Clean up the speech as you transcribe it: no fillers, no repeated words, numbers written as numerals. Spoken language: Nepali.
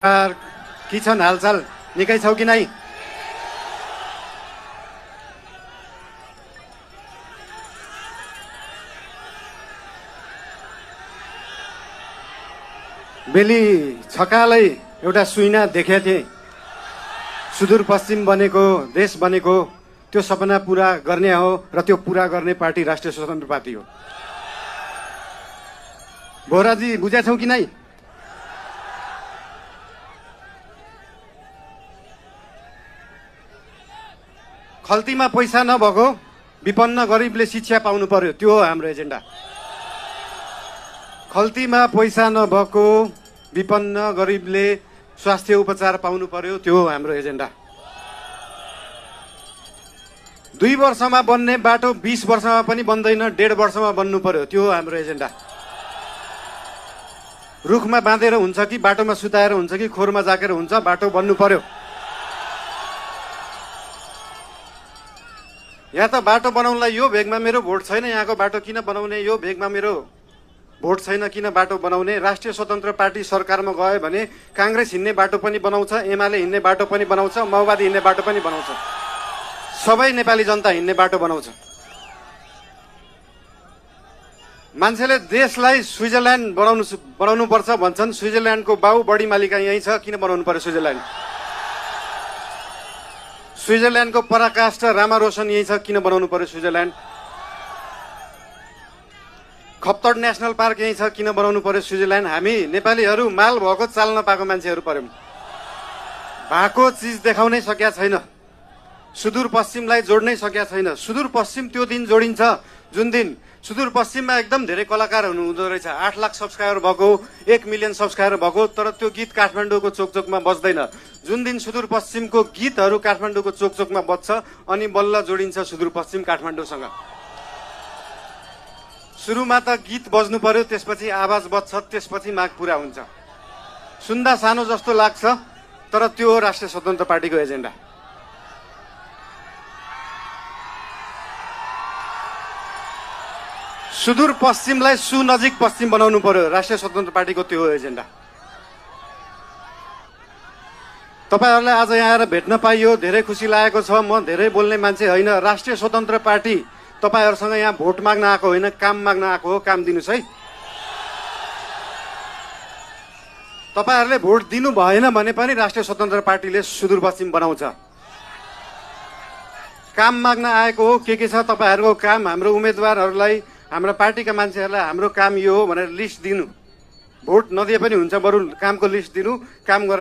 के छन् हालचाल निकै छौ कि नै? बेली छकालै एउटा सुइना देखेको थिएँ। सुदूरपश्चिम बनेको देश बनेको त्यो सपना पूरा गर्ने हो र त्यो पूरा गर्ने पार्टी राष्ट्रिय स्वतन्त्र पार्टी हो। बोहराजी बुझेछौ कि नै? खल्तीमा पैसा नभएको विपन्न गरिबले शिक्षा पाउनु पर्यो, त्यो हो हाम्रो एजेन्डा। खल्तीमा पैसा नभएको विपन्न गरिबले स्वास्थ्य उपचार पाउनु पर्यो, त्यो हो हाम्रो एजेन्डा। 2 वर्षमा बन्ने बाटो 20 वर्षमा पनि बन्दैन, 1.5 वर्षमा बन्नु पर्यो, त्यो हो हाम्रो एजेन्डा। रुखमा बाँधेर हुन्छ कि बाटोमा सुताएर हुन्छ कि खोरमा जाकेर हुन्छ, बाटो बन्नु पर्यो। यहाँ त बाटो बनाउनलाई यो भेगमा मेरो भोट छैन, यहाँको बाटो किन बनाउने, यो भेगमा मेरो भोट छैन किन बाटो बनाउने। राष्ट्रिय स्वतन्त्र पार्टी सरकारमा गयो भने कांग्रेस हिँड्ने बाटो पनि बनाउँछ, एमाले हिँड्ने बाटो पनि बनाउँछ, माओवादी हिँड्ने बाटो पनि बनाउँछ, सबै नेपाली जनता हिँड्ने बाटो बनाउँछ। मान्छेले देशलाई स्विजरल्यान्ड बनाउनु पर्छ भन्छन्। स्विजरल्यान्डको बाउ बढी मालिका यही छ, किन बनाउनु पर्यो स्विजरल्यान्ड? स्विजरल्यान्डको पराकाष्ठ रामा रोशन यही छ, किन बनाउनु पर्यो स्विजरल्यान्ड? खप्तड नेशनल पार्क यही छ, किन बनाउनु पर्यो स्विजरल्यान्ड? हामी नेपालीहरू माल भएको चाल नपाएको मान्छेहरू पर्यौं। भएको चिज देखाउनै सकेका छैन, सुदूरपश्चिमलाई जोड्नै सकेका छैन। सुदूरपश्चिम त्यो दिन जोडिन्छ जुन दिन सुदूरपश्चिममा एकदम धेरै कलाकार हुँदो रहेछ। 8 लाख सब्सक्राइबर भएको, 1 मिलियन सब्सक्राइबर भएको, तर त्यो गीत काठमाडौँको चोकचोकमा बज्दैन। जुन दिन सुदूरपश्चिमको गीतहरू काठमाडौँको चोकचोकमा बज्छ अनि बल्ल जोडिन्छ सुदूरपश्चिम काठमाडौँसँग। सुरुमा त गीत बज्नु पर्यो, त्यसपछि आवाज बज्छ, त्यसपछि माग पूरा हुन्छ। सुन्दा सानो जस्तो लाग्छ, तर त्यो हो राष्ट्रिय स्वतन्त्र पार्टीको एजेन्डा। सुदूरपश्चिमलाई सुनजिक पश्चिम बनाउनु पर्यो, राष्ट्रिय स्वतन्त्र पार्टीको त्यो हो एजेन्डा। तपाईहरुलाई आज यहाँ आएर भेट्न पाइयो, धेरै खुसी लागेको छ। म धेरै बोल्ने मान्छे होइन। राष्ट्रिय स्वतन्त्र पार्टी तपाईहरुसँग यहाँ भोट माग्न आएको होइन, काम माग्न आएको हो। काम दिनुस् है। तपाईहरुले भोट दिनु भएन भने पनि राष्ट्रिय स्वतन्त्र पार्टीले सुदूरपश्चिम बनाउँछ। काम माग्न आएको हो। के छ तपाईहरुको काम? हाम्रो उम्मेदवारहरूलाई, हाम्रो पार्टीका मान्छेहरूलाई हाम्रो काम यो हो भनेर लिस्ट दिनु। भोट नदिए पनि हुन्छ, बरु कामको लिस्ट दिनु, काम